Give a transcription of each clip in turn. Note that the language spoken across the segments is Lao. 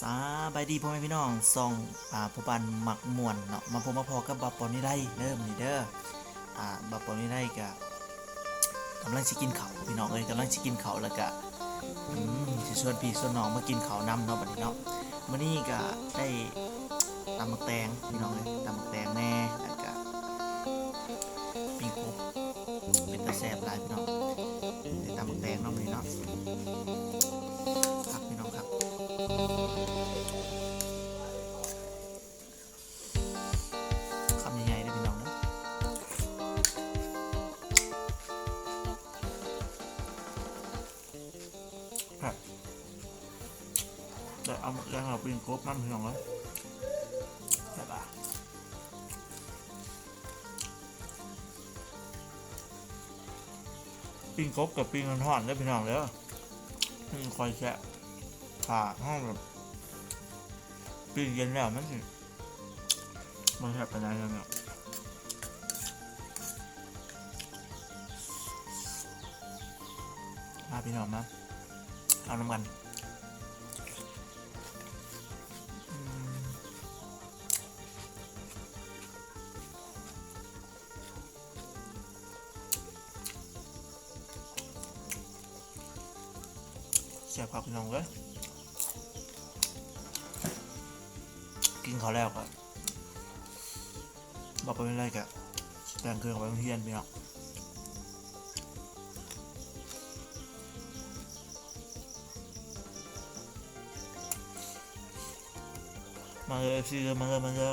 ສະບາຍດີພໍ່ແມ່ພີ່ນ້ອງ ຊ່ອງ ອາ ພໍ່ບ້ານມັກມ່ວນເນາະ ມາພົບມາພໍ້ກັບບ່າວປອນວິໄລເດີ ມື້ນີ້ເດີ. ອາ ບ່າວປອນວິໄລກະກຳລັງຊິກິນເຂົ້າພີ່ນ້ອງເອີຍ ກຳລັງຊິກິນເຂົ້າ ແລ້ວກະ ອືມ ຊິຊວນພີ່ຊວນນ້ອງມາກິນເຂົ້ານຳເນາະ ບັດນີ້ເນາະ. ມື້ນີ້ກະໄດ້ຕຳໝາກແຕງພີ່ນ້ອງເອີຍ ຕຳໝາກແຕງແດ່ ແລ້ວກະ ປີ້ງກົບ ເປັນຕາແຊບຫຼາຍພີ່ນ້ອງ ໄດ້ຕຳໝາກແຕງເນາະມື້ນີ້ເນາະ ຄັກພີ່ນ້ອງຄັກ ຄຳໃຫຍ່ໆເດີພີ່ນ້ອງເດີ ແຊບ ໄດ້ເອົາໝາກແຕງ ເອົາປີ້ງກົບນຳພີ່ນ້ອງເອີຍ ແຊບຫຼາຍ. ປີ້ງກົບກັບປີ້ງຮ້ອນໆເດີພີ່ນ້ອງເດີ ມັນຄ່ອຍແຊບ ຖ້າເຮົາແບບປີ້ງເຢັນແລ້ວມັນຊິບໍ່ແຊບປານໃດເນາະ. ມາພີ່ນ້ອງມາ ເອົານຳກັນ ອືມ. ແຊບຄັກພີ່ນ້ອງເອີຍ ກິນເຂົ້າແລ້ວກະ ບໍ່ໄປເປັນໄລກະ ແຕ່ງເຄື່ອງໄປໂຮງຮຽນພີ່ນ້ອງ. ມາເດີ ເອັຟຊີ ເດີ ມາເດີ ມາເດີ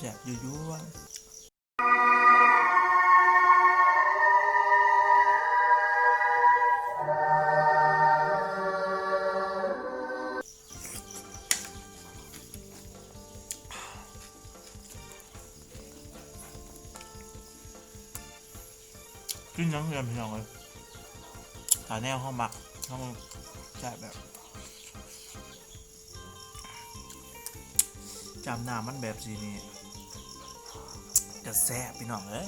ແຊບໆ ຢູ່ໆ. ກິນຫຍັງແຊບພີ່ນ້ອງເອີຍ ຖ້າແນວເຮົາມັກ ເຮົາແຊບແບບ ຈ້ຳນ້ຳມັນແບບຊີ້ນີ້ກະແຊບພີ່ນ້ອງເອີຍ.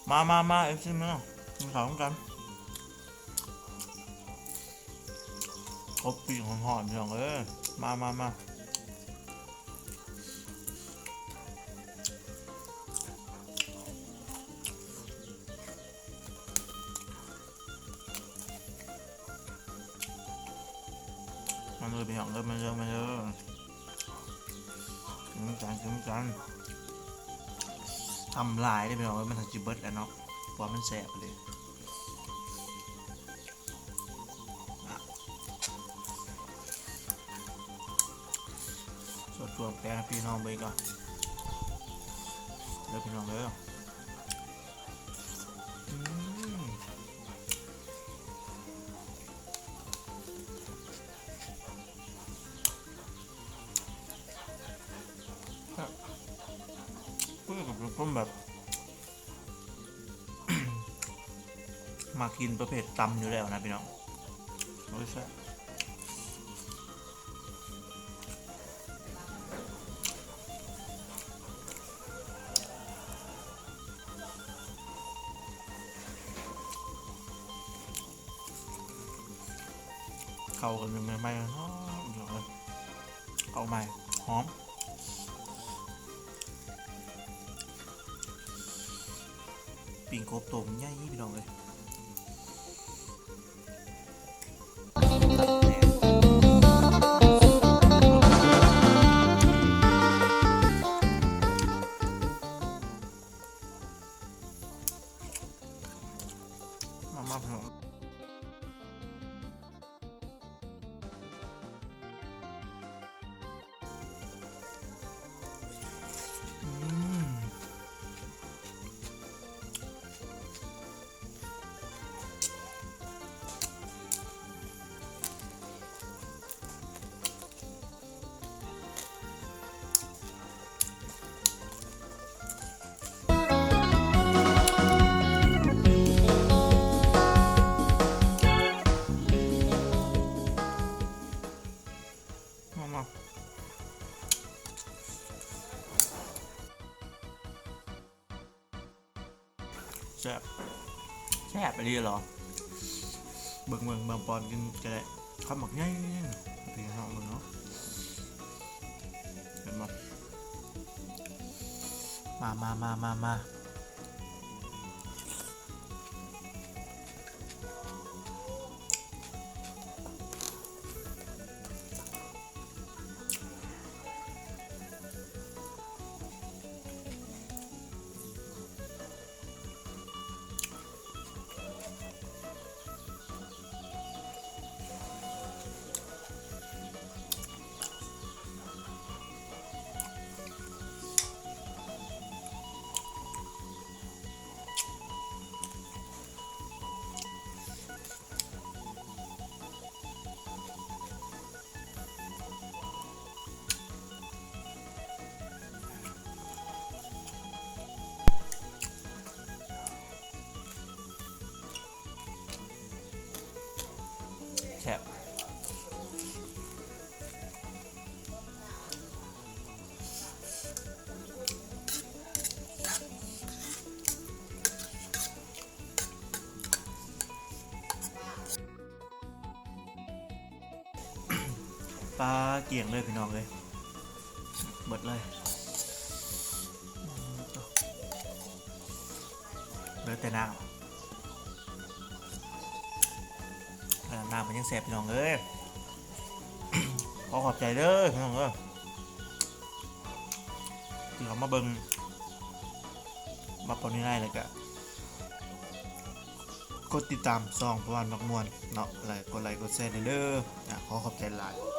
ມາໆໆ ເອັຟຊີ ມາກິນເຂົ້ານຳກັນ ກົບປີ້ງຮ້ອນໆ ພີ່ນ້ອງເອີຍ ມາໆໆ. ມາເດີພີ່ນ້ອງເດີ ມາເດີ ມາເດີ ກິນນຳກັນ ກິນນຳກັນ. ຕຳຫຼາຍເດີພີ່ນ້ອງເອີຍ ມັນຊິເບິດແລ້ວເນາະ ເພາະວ່າມັນແຊບເລີຍ. ສອດຕົວແປງໃຫ້ພີ່ນ້ອງເບິ່ງກ່ອນເດີພີ່ນ້ອງເດີ. ອືມ ແຊບ ເພິ່ນກະເປັນຄົນແບບ ມັກກິນປະເພດຕຳຢູ່ແລ້ວນະພີ່ນ້ອງ ໂອ້ຍ ແຊບ. ເຂົ້າກະໜຶ້ງໃໝ່ໆ ຫອມ ເຂົ້າໃໝ່ ຫອມ. ປີ້ງກົບໂຕບັກໃຫຍ່ພີ່ນ້ອງເອີຍ. ມາໆ ພີ່ນ້ອງ. ອືມ ແ ແຊບ ແຊບອີ່ຫຼີເນາະ. ເບິ່ງ ເບິ່ງ ເບິ່ງປອນກິນກໍໄດ້ ຄຳບັກໃຫຍ່ ພີ່ນ້ອງເບິ່ງເນາະ ເຫັນບໍ່? ມາ ມາ ມາ ມາ ມາ. ແຊບ. ປາກ້ຽງເລີຍພີ່ນ້ອງເອີຍ ເບິດເລີຍ ເຫຼືອແຕ່ນ້ຳ ນ້ຳມັນຍັງແຊບພີ່ນ້ອງເອີຍ. ຂໍຂອບໃຈເດີພີ່ນ້ອງເອີຍ ທີ່ເຂົ້າມາເບິ່ງ ມາປອນນີ້ໄດ້ ແລ້ວກະກົດຕິດຕາມຊ່ອງປະຫວັນມັກມ່ວນເນາະ ແລະ ກົດໄລກົດແຊແດ່ເດີ. ອາ ຂໍຂອບໃຈຫຼາຍ.